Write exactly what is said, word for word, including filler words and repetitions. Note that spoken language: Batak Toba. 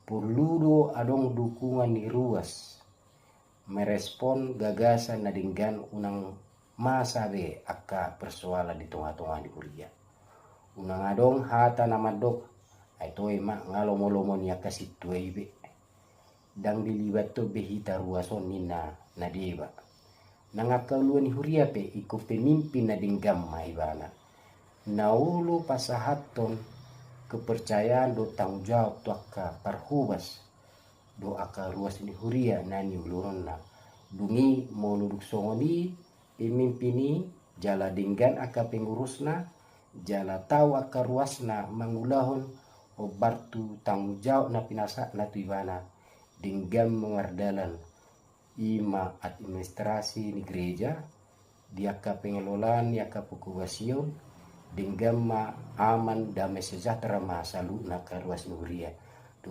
Porlu do adong dukungan ni ruas merespon gagasan na denggan, unang masa be angka persoalan di tonga-tonga ni huria. Unang adong hata na mandok, ai toe ma nga lomo-lomo ni angka sintua i be. Ndang dilibathon be hita ruas on ninna na deba. Nang angka uluan ni huria pe ingkon pemimpin na denggan ma ibana. Na olo pasahathon kepercayaan dohot tanggung jawab tu angka parhobas dohot angka ruas ni huria na niuluronna. Dung i molo dung songon i pemimpin i, jala denggan angka pengurusna, jala tau angka ruasna mangulahon hombar tu tanggung jawab na pinasahatna tu ibana, denggan ma mardalan. I ma administrasi ni gereja, di angka pengelolaan ni angka penghobasion, denggan ma aman, damai sejahtera ma saluhutna angka ruas ni huria.